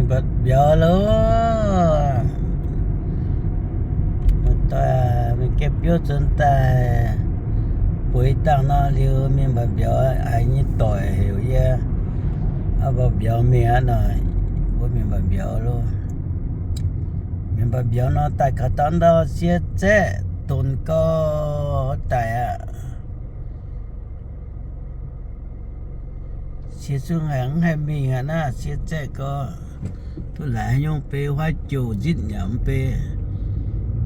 Buatc mbiauz loh. Mv daaih mingh gaeqv biouv nzuonx daaih bueix dangh nor liuz mingh mbatc mbiauz, haiz nyei doic heuc yie, aa, mbatc mbiauz mingh aqv nor, mbuo mingh mbatc mbiauz loh. Mingh mbatc mbiauz nor daaih kaux dauh ndau sie zaeqv donx gau daic aqv. Sie zungv haiz mv haih mingh aqv naaiv, sie zaeqv gau. Duqv laaix nyungc bei huaav jouc nzitv yaac mv bei,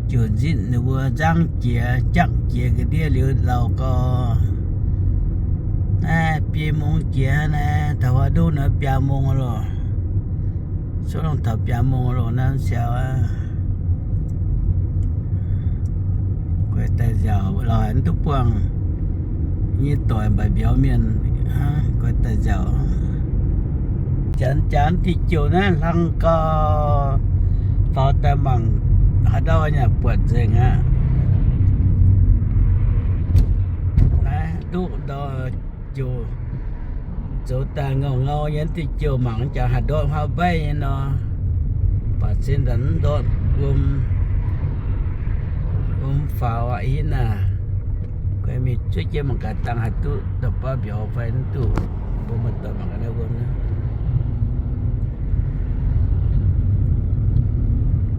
jouc nzitv ninh mbuo nzangv jiex, jangv jiex ga'ndiev liuz lauh gau. Naaiv biei mong jiex naaiv, taux huaav nduqv naaiv biaa mong loh. Cuotv longc taux biaa mong loh naaiv siaaux aqv. Guaix daaih nziaauc, lauh haic mv duqv buangh. Nyei doic mbatc mbiauz mienh hnangv, guaix daaih nziaauc. Janx, janx diuh jouh naaiv hlang gau, faaux daaih mangc haaix ndau yaac buatc nzengc aqv. Naaiv nduqv ndau jouh zoux daaih ngau ngau nyei diuh jouh mangc jangx haaix ndortv huaav mbaiv nyei nor, baac zinh nzanc ndortv wuom, wuom faaux aqv. Ih naaic guaix mingh zuov jienv mangc gaax dangh haih duqv ndau-baav mbiauz fai mv duqv. Mbuo muoz-doic mangc gaax naaiv wuom naaiv.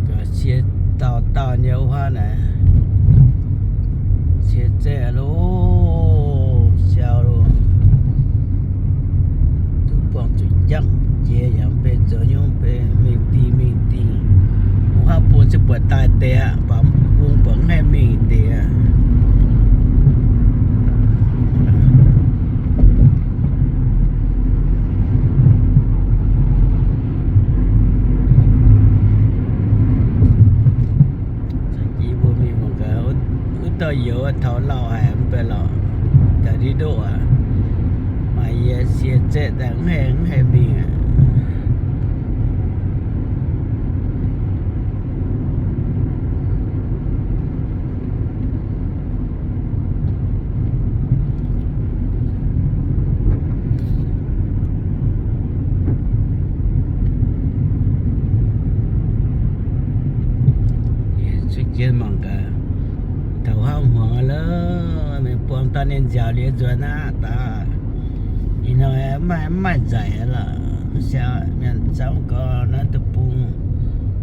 Gaax cie dauh dauh nyei wuov huaav naaic, cie zaeqv loh, siaaux loh. Duqv buangh zuqc jangv jiex yaac mv bei zoux nyungc bei mingh dingh mingh dingh. Wuov huaav bung se buatc daaih deix aqv, baac bung buatc mv haih mingh deix aqv. Za'gengh mbuo mingh mangc gaax, wuov dauh youz taux lauh haic mv bei lorqc, ga'ndiev ndoqv aqv. Maaih yie sie zaeqv daaih mv haih, mv haih mingh aqv. Zuqc jienv mangc gaax, taux huaav hmuangx lorqc, mienh buangh daaih ninh nziaauc liuz nzuonx aqv daaih. Ih hnoi mv maaih, mv maaih nzaic lorqc, mv siaaux mienh camv gau naaiv deic-bung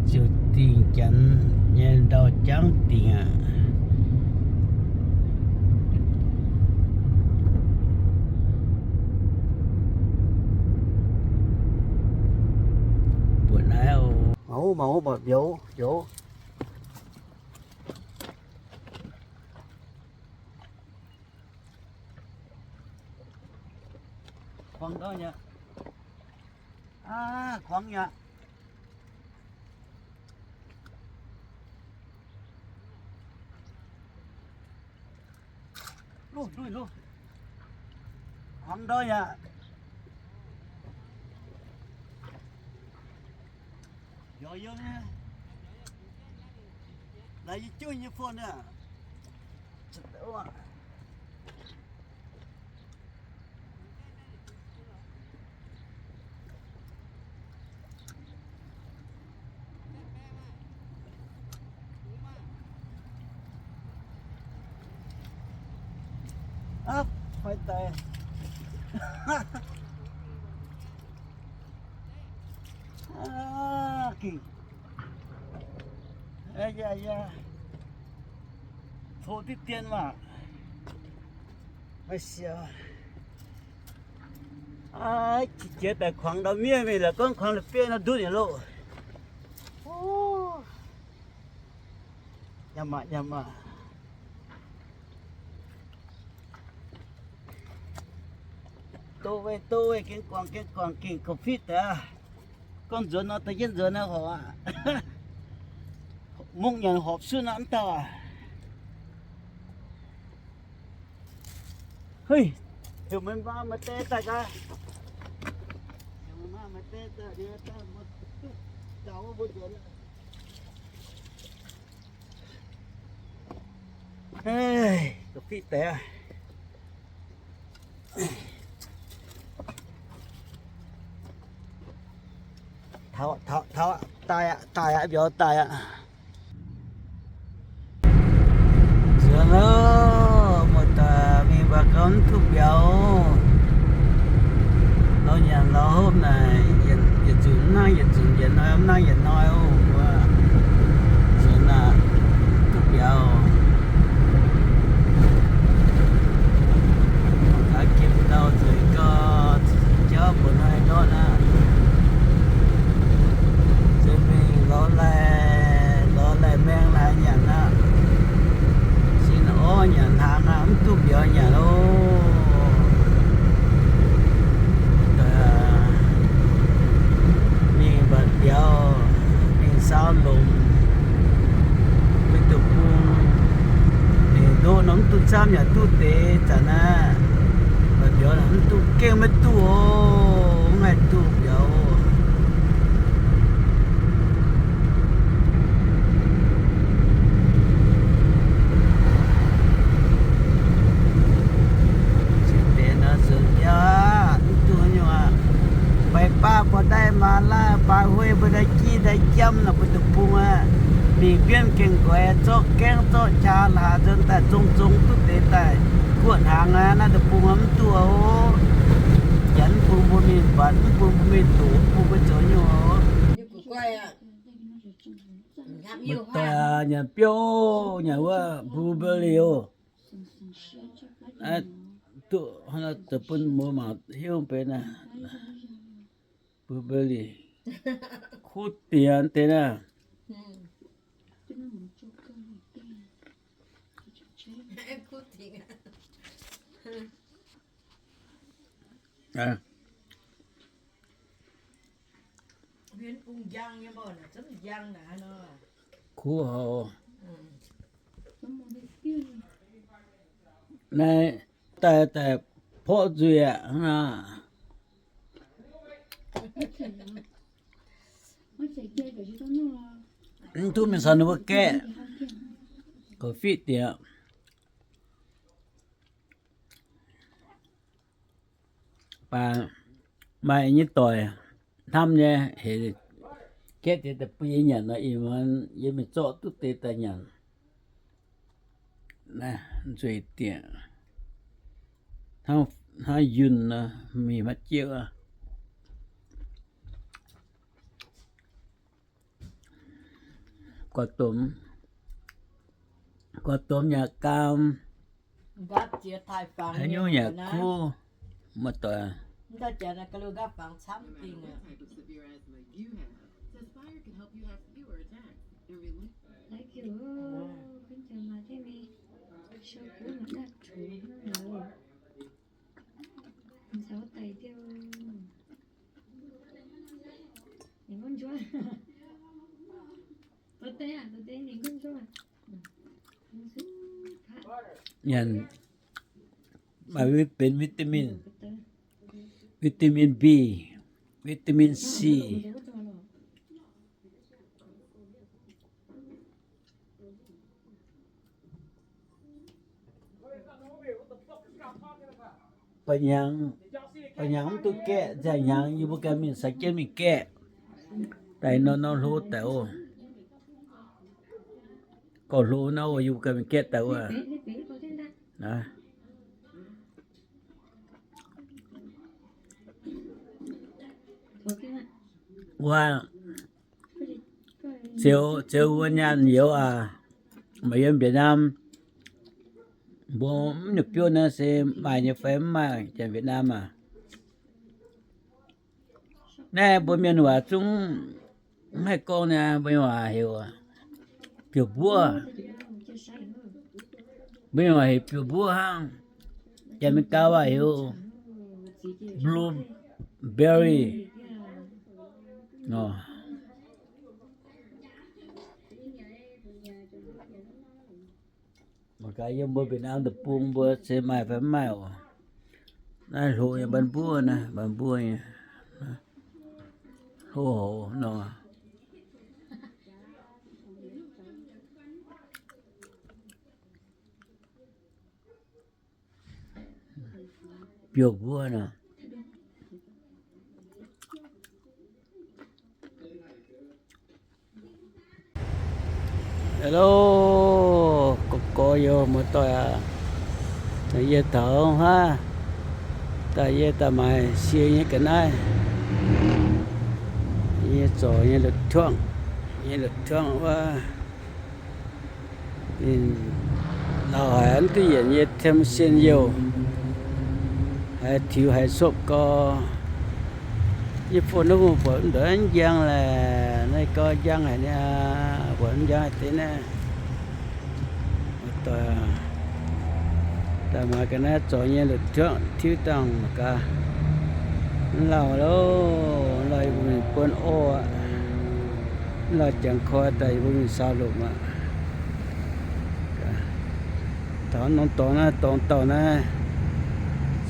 ziouc dingh janx nyei ndau jangv dingc aqv. Buatc naaiv oc. Mangc, mangc mbatc mbiauz, mbiauz. Kuangx gau nyei. Aa, kuangx nyei. Luv, luv, luv. Kuangx ndau yaac. Mbiauz yiem nyei. Laaix yie juv nyei phone aqv. Aqv, fai daaih. Aqv, gengh. Aa, yaac, yaac. Tov diqv dien maah. Maiv siou. Aa, qiex jiez daaih kuangx ndau miev mingh la'guaih kuangx la'bieiv nor ndutv nyei loh. Nyaam maah, nyaam maah. Doh weih, doh weih, gengh guangc, gengh guangc, gengh korv-fiqv daaih. Gorngv nzuonx nor, dorh jienv nzuonx nor horpc aqv. Mungv nyanc horpc sunv aqv, mv dauh aac. Hei, heuc meih maa maaih die daaih gaax. Heuc meih maa maaih die daaih, die daaih mbuo duqv gaux wuov mbuo nzuonx. Korv-fiqv deix aqv. Taux, taux, taux, daaih aqv, daaih aqv, mbiauz daaih aqv. Nzuonx loh, muoz-doic, mingh mbuatc gau mv duqv mbiauz. Lorz nyanc lorz hopv naaic, yietc nzunc mv nangv yietc nzunc, yietc hnoi mv nangv yietc hnoi oc. Nzuonx aqv, mv duqv mbiauz. Mangc gaax gemh dauh nzueic gau, jauv mbuoqc hnoi ndortv aqv. Nzuonx mingh lorz laih, lorz laih maeng laaix nyanc aqv. Sin orv nyanc hnaangx aqv, mv duqv mbiauz nyanc oc. Mingh mbatc mbiauz, mingh saau longc, mingh duqv bung, mingh ndoqv nor mv duqv camv yaac duqv deix zanc aqv. Mbatc mbiauz mv duqv, gengh maiv duqv oc, mv haih duqv mbiauz. Nzuonx mbiauz aqv, mv duqv nyungc aqv. Baaix baav buo ndaih maaz laaih, baaix huei mbuo ndaih jiv ndaih jam nor mbuo duqv bung aqv. Mingh mbienv gaengh nqoi zorqv gaengv zorqv qaqv laaix nzuonx daaih zong zong duqv deix daaih guoqv hnaangx aqv. Naaiv duqv bung aqv, mv duqv oc. Janx mv bun mbuo mingh mbatc, mv bun mbuo mingh doqc, mv bun mbuo zoux nyungc oc. Mbuo daaih nyanc biouv, nyanc wuov blueberry oc. Duqv hnangv naaiv deix bun muoz mangc hiuv benx naaiv. Blueberry. Kuv dingc deix naaiv. Kuv houx. Naaiv daaih daaih porv nzuih aqv hnangv naaic. Mv duqv mingh caux ninh mbuo gaeqv, korv-fiqv diex. Baac maaih nyei doic hnamv nyei heuc gaeqv deix daaih bun yie nyanc nor, ih muonz yie mingh zorqv duqv deix daaih nyanc. Naaiv nzueic dieqc, hnangv yunh nor, mingh maiv jienv aqv. Guaax domh, guaax domh yaac gaam, haaix nyungc yaac kuv, muoz-doic. Nyanc maaih benx vitamin, vitamin B, vitamin C. Ba'hnyangx, ba'hnyangx mv duqv gaeqv, nzengc hnyangx yie mbuo ganh mingh caux jienv mingh gaeqv. Daaih norm norm hlo daaih oc. Gorx hlo nor, yie mbuo ganh mingh gaeqv daaih wuov. Wuov, ziouc, ziouc wuov nyaanh youz aac, maaih yiem Việt Nam. Mbuo mv nyungc biouv naaiv se maaih nyei fai mv maaih, janx Việt Nam aac. Naaiv mbuo mienh waac zungv mv haih gorngv naaiv, mbuo mienh waac heuc biouv-mbuov. Mbuo mienh waac heuc biouv-mbuov hnangv. Janx-Meigaa waac heuc blueberry. Mangc gaax yiem mbuo Việt Nam deic-bung mbuo se maaih fai mv maaih oc. Naaiv hlo nyei mbaan mbuov naaiv, mbaan mbuov nyei. Hlo hoz nor. Biouv-mbuov nor. Hello, gorx-gorx youz muoz-doic aac, yie taux haav, daaih yie daaih maaiz sie nyei ga'naaiv, yie zorc nyei la'tuangv, nyei la'tuangv wuov, ninh lauh haic, mv duqv yienc yie tem sien youh, haiz tiux haiz sopv gau. Yie phone wuov mbuo buatc mv ndongc njang laeh, naaiv gau njang haic niaa, buatc mv njang haic deix naaiv. Daaih maaiz ga'naaiv zorc nyei la'tuangv tiuv dangh mangc gaax. Mv lauh loh, mv lauh yie mbuo mingh buonv orv aqv. Mv lauh jangx koi daaih yie mbuo mingh saaux lomc aqv. Taux norm dorngx naaiv, dorngx dauh naaiv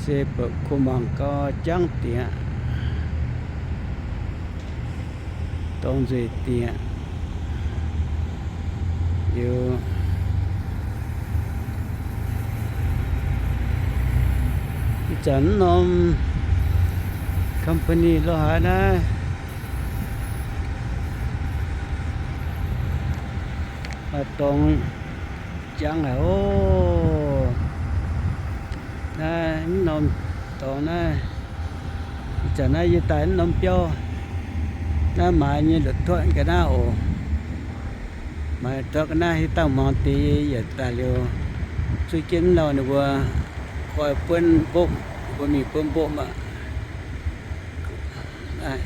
se ba'kuv mangc gau jangv dingc aqv. Dorngx nzueic dingc aqv. Liuz, ih zanc mv norm company lo haaix naaiv, maaih dorngx jangv haic oc. Naaiv mv norm dorngx naaiv, ih zanc naaiv yie daaih mv norm biauv, naaiv maaiz nyei la'tuangv ga'naaiv oc. Maaiz la'tuangv ga'naaiv hiuv dangh hmuangx deix yie yietc daaih liuz, zuov jienv mv lauh ninh mbuo koi buonv mbopv, ninh mbuo mingh buonv mbopv aqv.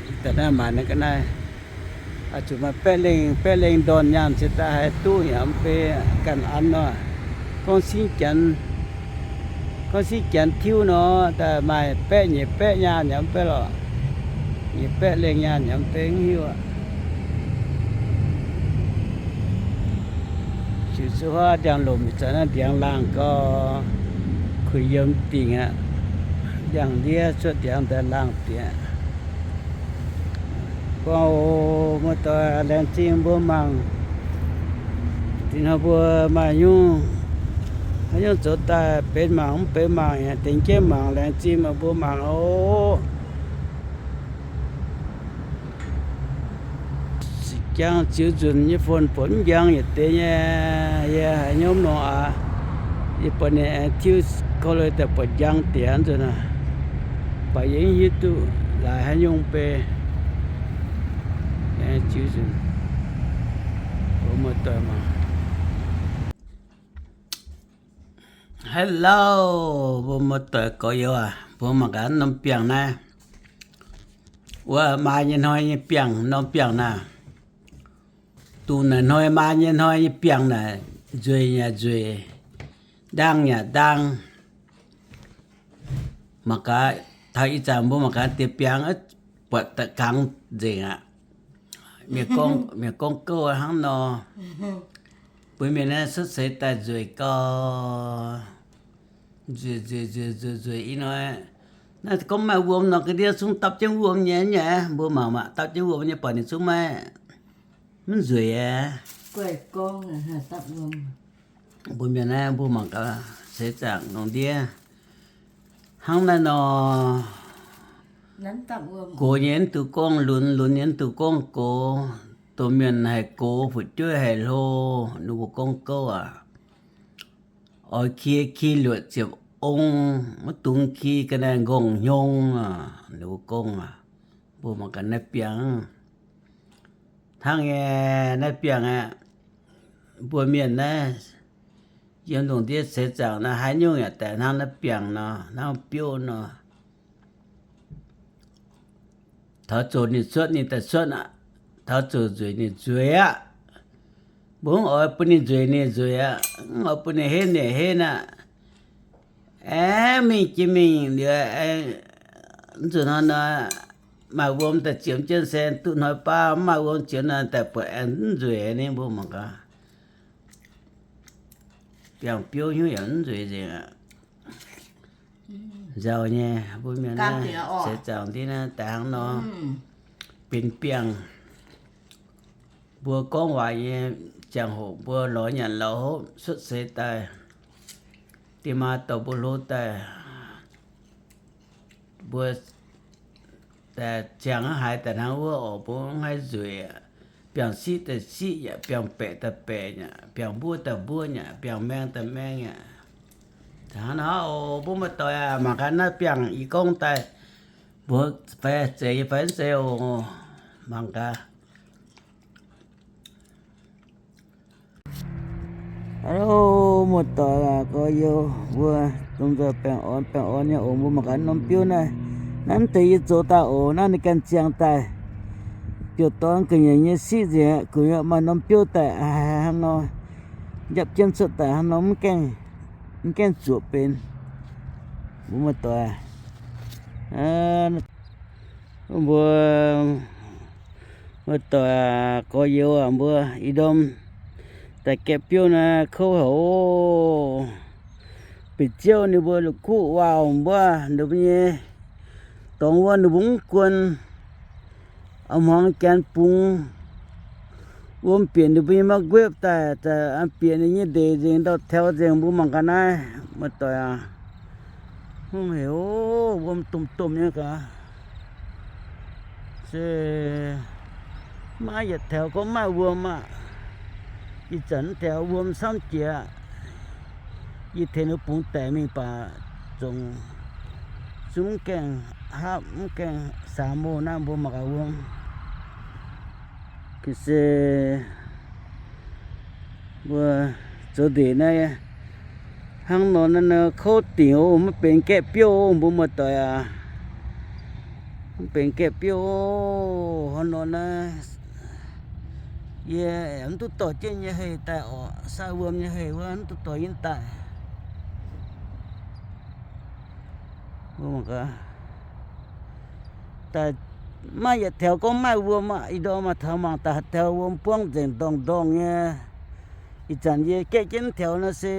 Ih zanc naaiv maaiz naaiv ga'naaiv, zuqc maaih baeqv lengh, baeqv lengh ndorn nyaanh se daaih haih duqv yaac mv bei ganh an nor. Gorngv singv janx, gorngv singv janx tiuv nor, daaih maaih baeqv nyeic baeqv nyaanh yaac mv bei lorqc. Nyeic baeqv lengh nyaanh yaac mv bei, mv hiuv aqv. Ziux zuqc huaav ndiangx-lomc ih zanc naaiv ndiangx laangh gau, kuinx yiem dingc aqv. Ndiangx-ndiev cuotv ndiangx daaih laangh diex. Buangh oc, muoz-doic, laengz zingh mbuo mangc. Dinh hnoi mbuo maaih nyungc, haaix nyungc zoux daaih benx mangc mv benx mangc yaac dengx jienv mangc, laengz zingh meih mbuo mangc oc. Jangx ziux nzunc nyei phone buatc mv njang yietc deix nyei, yie haiz hnyouv mv nor aqv. Yie buatc ninh aengx tiuv korv-lienh daaih buatc njang diex nzunc aqv. Baac yie mv hiuv duqv laaix haaix nyungc bei. Ziux nzunc, mbuo muoz-doic mangc. Hello, mbuo muoz-doic gorx-youz aac, mbuo mangc gaax norm biangh naaiv. Wuov, maa nyei hnoi nyei biangh, norm biangh naaiv. Dongh naaic hnoi maa nyei hnoi nyei biangh naaic, nzueic yaac nzueic, ndaang yaac ndaang. Mangc gaax, taux ih zanc mbuo mangc gaax deix biangh, buatc da'gangx nzengc aqv. Mienh gorngv, mienh gorngv gouv hnangv nor. Mbuo mienh naaiv cuotv seix daaih nzueic gau. Nzueic, nzueic, nzueic, nzueic, nzueic ih hnoi. Naaiv gorngv maaih wuom nor, ga'ndiev zungv dapv jienv wuom nyei, nyei. Mbuo mangc maah, dapv jienv wuom nyei, buatc ninh zungv maiv, mv nzueic aqv. Mbuo mienh naaiv mbuo mangc gaax, seix zaangc lungh ndiev hnangv naaiv nor. Gox nyei mv duqv gorngv lunx, lunx nyei mv duqv gorngv gox. Dongh mienh haih gox fu'jueiv haih hlo, ninh mbuo gorngv gouv aac. Oix ki, ki luotc ziepc ong, maiv dungx ki ga'naaiv nqorngv hnyong aac, ninh mbuo gorngv aac. Mbuo mangc gaax naaiv biangh. Hnangv nyei naaiv biangh aeqv, mbuo mienh naaiv yiem lungh ndiev seix zaangc naaiv haaix nyungc yaac daaih hnangv naaiv biangh nor, hnangv biouv nor. Taux zoqc ninh cuotv ninh daaih cuotv aqv. Taux zoqc nzueic ninh nzueic aqv. Mbuo mv oix bun ninh nzueic ninh nzueic aqv. Mv oix bun ninh henv ninh henv aqv. Aengx mingh jiex mingh liuz, aengx nzunc hnoi nor, maaih wuom daaih ziemx jienv se duqv hnoi baav, mv maaih wuom ziemx nor daaih buatc aengx mv nzueic ni. Mbuo mangc gaax, biangh biouv hnyouv yaac mv nzueic nzengc aqv. Nzauh nyei, mbuo mienh naaiv seix zaangc ndiev naaiv daaih hnangv nor, benx biangh. Mbuo gorngv waac nyei ziangh hoc mbuo lorz nyanc lorz hopv cuotv seix daaih, diex maa dorh mbuo hlo daaih, mbuo daaih ziangh haaix daaih hnangv wuov oc, mbuo mv haih nzueic aqv. biangh siqv daaih siqv yaac, biangh baeqc daaih baeqc yaac, biangh mbuov daaih mbuov yaac, biangh maeng daaih maeng yaac. Hnangv naaiv oc, mbuo muoz-doic aac, mangc gaax naaiv biangh i gorngv daaih, mbuo fai zeiz fai mv zeiz oc. Mangc gaax. Hello, muoz-doic aac, gorx-youz, mbuo dongh nzoih baengh orn baengh orn nyei oc. Mbuo mangc gaax norm biouv naaiv, naaiv mv deix yie zoux daaih oc. Naaiv ninh ganh ziangh daaih, biouv-dorn ga'nyiec nyei siqv nzengc aqv. Gu'nyuoz maaih norm biouv daaih, hnangv nor, njapv jienv cuotv daaih hnangv nor, mv gaengh zuoqc benx. Mbuo muoz-doic, mbuo muoz-doic aac, gorx-youz aac, mbuo ih ndorm daaih gaeqv biouv naaiv kouv haic oc. Bieqc ziouv ninh mbuo la'kuqv waac mbuo, ninh mbuo nyei dorngx wuov ninh mbuo mv guon, a'hmuangx janx bungx wuom bieqc ninh mbuo nyei maiv nquepv daaih, bieqc ninh nyei ndeic nzengc, ndau-taux nzengc. Mbuo mangc gaax naaiv, muoz-doic aac, hmz haic oc, wuom domh domh nyei gaax. Se maiv yietc taux gorngv maaih wuom aqv. Ih zanc mv taux wuom camv jiex. Yie tengx ninh bungx daic mingh baac zungv, zungv mv gaengh hapv, mv gaengh saamx oc. Naaiv mbuo mangc gaax wuom. Ga'sie mbuo zoux ndeic naaiv hnangv nor naaiv kouv dingc oc, maiv benx gaeqv biouv oc, mbuo muoz-doic aac. Mv benx gaeqv biouv oc, hnangv nor naaiv. Yie mv duqv dorh jienv nyei hei daaih oc, sai wuom nyei hei wuov mv duqv dorh jienv daaih. Mbuo mangc gaax, daaih maaih yietc taux gorngv maaih wuom aqv. Ih ndorm maaih taux mangc daaih taux wuom buangv nzengc ndorngx-ndorngh nyei. Ih zanc yie gaeqv jienv taux nor se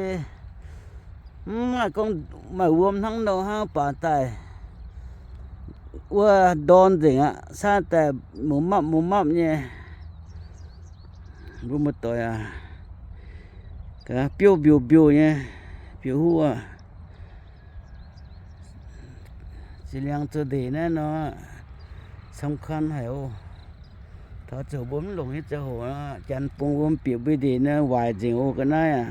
mv maaih gorngv maaih wuom hnangv nor hnangv, baac daaih wuov ndorn nzengc aqv, saaiv daaih mungz mapv mungz mapv nyei. Mbuo muoz-doic aac, gaax biouv mbiouh-mbiouh nyei, biouv huv aac. Zinh liangx zoux ndeic naaiv nor, สำคัญ haic oc. Taux ziouc mbuo mv longc nyei ziangh hoc, janx bungx wuom bieqc mbuo ndeic naaiv waaic nzengc oc ga'naaiv aac.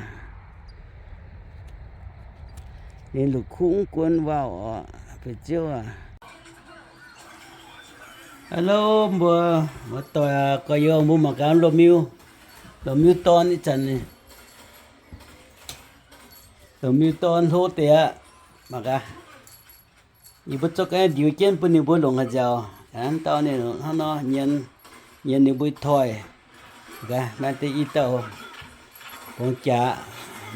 Ninh la'kuqv mv guon waac oc, bieqc ziouv aac. Hello mbuo muoz-doic aac, gorx-youz, mbuo mangc gaax lomh miu, lomh miu dorn ih zanc, lomh miu dorn hlo deix aqv. Mangc gaax, yie mbuo zorqv ga'naaiv ndiux jienv bun ninh mbuo longc haaix nziaaux. Hnangv dauh ninh hnangv nor nyienz, nyienz ninh mbuo toic. Gaax, naaiv deix i dauh borngz jaax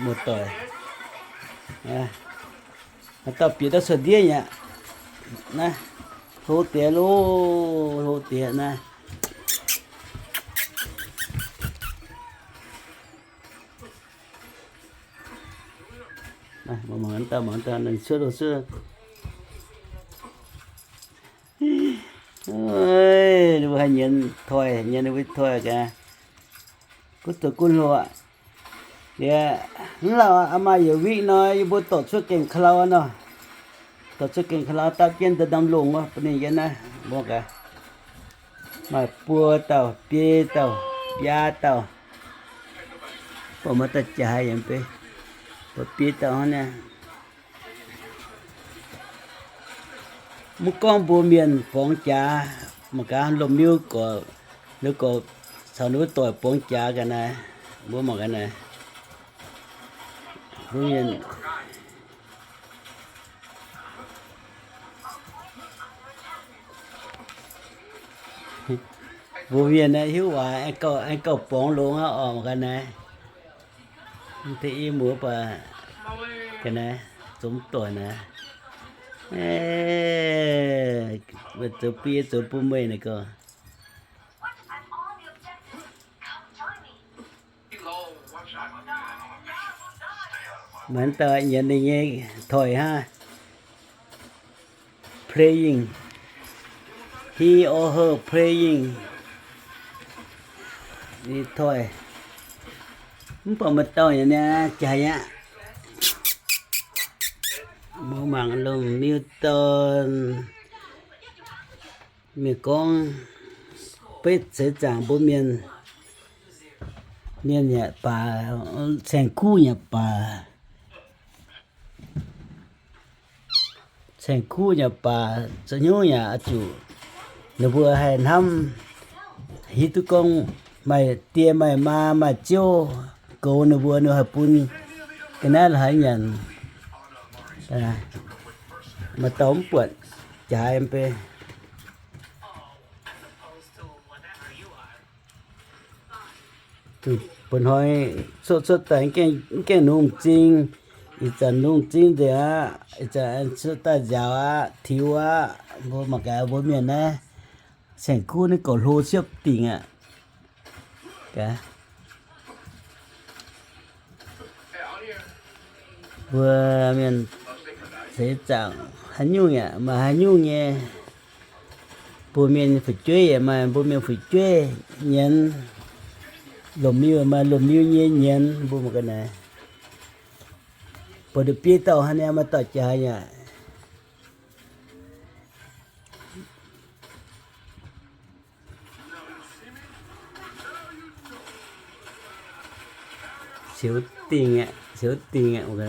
muoz-doic. Haaix dauh bieqc ndau cuotv ndiev nyei aqv. Naaiv, hlo deix loh, hlo deix naaiv. Mangc dauh, mangc dauh, ninh cuotv, cuotv. Ninh mbuo haih nyienz toic, nyienz ninh mbuo toic gaax. Gunv zoux gunv hlo aqv. Liuz, mv lauh aqv, maaih yietc win nor, yie mbuo dorh cuotv gaengh ka'lau nor. Dorh cuotv gaengh ka'lau dapv jienv ndorm-ndorm longc wuov bun ninh yiem naaiv mbuo gaax. Maaih buo dauh, biei dauh, biaa dauh. Baac maiv daaih jaaix yiem beiv, baac biei dauh hnangv naaiv. Mv gorngv mbuo mienh borngz jaax, mangc gaax lomh miu gorx, liuz gorx caux ninh mbuo doic borngz jaax ga'naaiv, mbuo mangc ga'naaiv. Mbuo mienh, mbuo mienh naaiv hiuv waac aengx gauh, aengx gauh borngz longx aqv oc ga'naaiv. Mv deix i muoz baac ga'naaiv zomx doic naaiv, zoux biei zoux bun meih naaic gorx. Mangc dauh nyienz ninh nyei toic hnangv. Playing. He or her playing. Ninh toic. Mv baac maaih dauh nyanc niaa jaaix aqv. Mbuo mangc lungh miu dorn. Mienh gorngv, beiv seix zaangc mbuo mienh Mienh yaac baac, saeng-kuv yaac baac, saeng-kuv yaac baac, zoux nyungc yaac oix zuqc ninh mbuo haih hnamv, hiuv duqv gorngv maaih die maaih maa maaih ziouv goux ninh mbuo, ninh haih bun ga'naaiv la'haaix nyanc. Maaih dauh mv buatc jaaix mv bei. Bun hnoi cuotv cuotv daaih mv gaengh nungh m'zing, ih zanc nungh m'zing nzengc aqv, ih zanc cuotv daaih nziaaux aqv, tiux aqv. Mbuo mangc gaax mbuo mienh naaiv, saeng-kuv naaiv goux hlo siepv dingc aqv. Mbuo mienh seix zaangc haaix nyungc yaac maaih haaix nyungc nyei. Mbuo mienh fu'jueiv yaac maaih mbuo mienh fu'jueiv nyienz, lomh miu maaih lomh miu nyei nyienz. Mbuo mangc ga'naaiv, buatc nduqc biei dauh hnangv naaiv maaih dauh jaaix yaac siouc dingh aqv, siouc dingh aqv.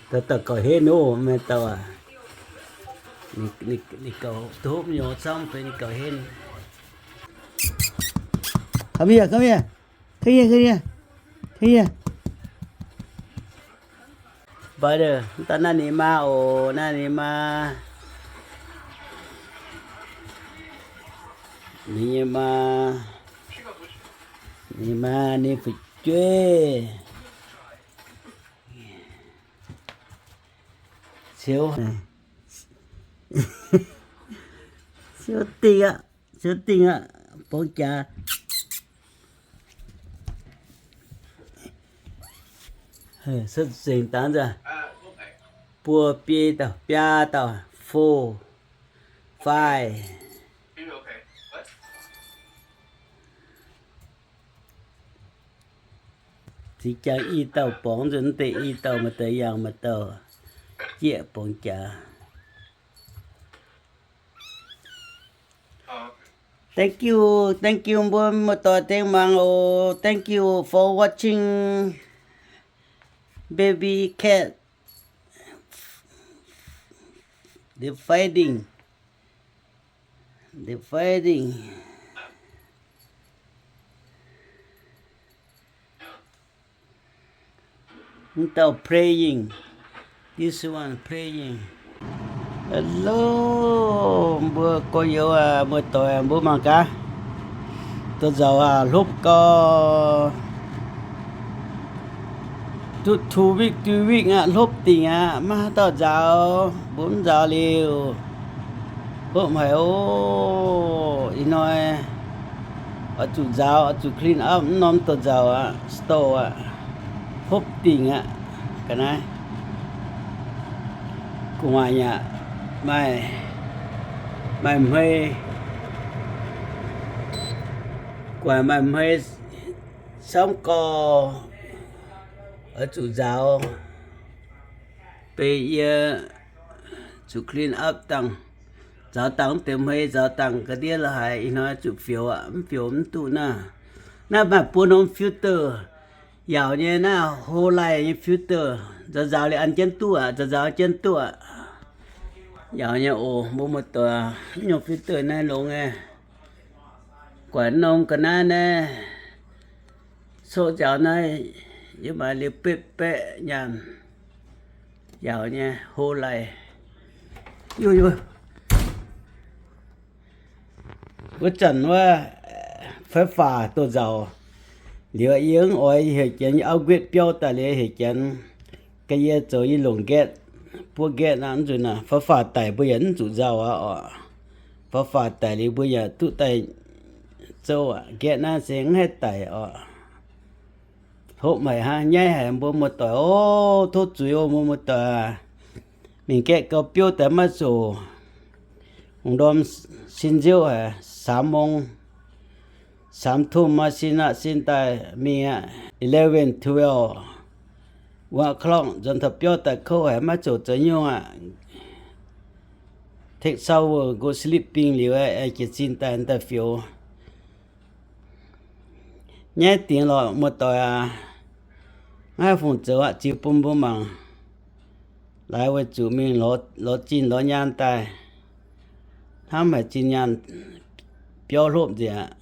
Dauh dauh gauh henv oc, maaih dauh aac. Ninh gauh duqv hopv nyorx camv fai ninh gauh henv. Come here, come here. Come here, come here. Come here. Brother, mv daaih naaiv ninh maa oc, naaiv ninh maa. Ninh nyei maa, ninh maa, ninh fu'jueiv. Siouc, siouc dingh aqv, siouc dingh aqv, borngz jaax. Setv zengc dangx nzunc, buo biei dauh, biaa dauh, four, five. Zingx jangx i dauh borngz nzunc, mv deix i dauh maaih deix yangh maaih dauh jieqv borngz jaax. Thank you, thank you mbuo muoz-doic dengh mangc oc. Thank you for watching baby cat. They fighting. They fighting. Mv dauh playing. This one playing. Hello, mbuo gorx-youz aac, muoz-doic aac, mbuo mangc gaax. Douz-nzauc aac, hlopv gau. Duqv two week, three week aqv, hlopv dingc aqv, maiv haaix dauh nzaaux, mbuo mv nzaaux liuz. Hopv haic oc. Ih hnoi oix zuqc nzaaux, oix zuqc clean up mv norm douz-nzauc aqv, store aqv. Hopv dingc aqv. Ga'naaiv gu'nguaaic yaac maaih, maaih hmei, gu'nguaaic maaih hmei camv gorx, oix zuqc nzaaux. Beiv yie zuqc clean up dangh, nzaaux dangh mv deix hmei, nzaaux dangh ga'ndiev la'haaix, ih hnoi zuqc fioux aqv, mv fioux mv duqv naaiv. Naaiv maaih buo norm filter, yaauc nyei naaiv whole life nyei filter, nzaaux nzaaux liuz an jienv duqv aqv, nzaaux nzaaux an jienv duqv aqv. Yaauc nyei oc, mbuo muoz-doic, mv nyungc filter naaiv longx nyei. Guaix norm ga'naaiv naaiv, coqv nziaaux naaiv, yie maaih liuz betv baeqv nyaanh, yaauc nyei whole life. Wuov zanc wuov, fai faah douz-nzauc liuz, yie mv oix heuc janx upgrade biauv daaih liuz heuc janx ga'yie zoux yie longc gas, buov gas aqv. Mv nzunc naaic fai faah daic mbuo yaac mv zuqc nzauh aqv oc. Fai faah daic liuz mbuo yaac duqv daaih zouv aqv. Gas naaiv se mv haih daic oc. Hopv haic hnangv, nyaiv haic mbuo muoz-doic oc. Tov zuiz oc mbuo muoz-doic. Mingh gaeqv gau biouv daaih maiv zuqc. Hungh ndorm sin nziouv haic, สามโมง สามทุ่ม maaih sin aqv, sin daaih mingh aqv. Eleven, twelve, one o'clock nzuonx taux biauv daaih kouv haic, maiv zuqc zoux nyungc aqv. Take shower, go sleeping liuz, aengx jiez sin daaih, daaih fioux. Nyaiv dingx lorqc, muoz-doic aac. Maiv haih fungc zoux aqv, ziux bun mbuo mangc. Laaix weic zuqc mingh lorz zinh lorz nyaanh daaih, hnamv haic zinh nyaanh biauv hlopv nzengc aqv.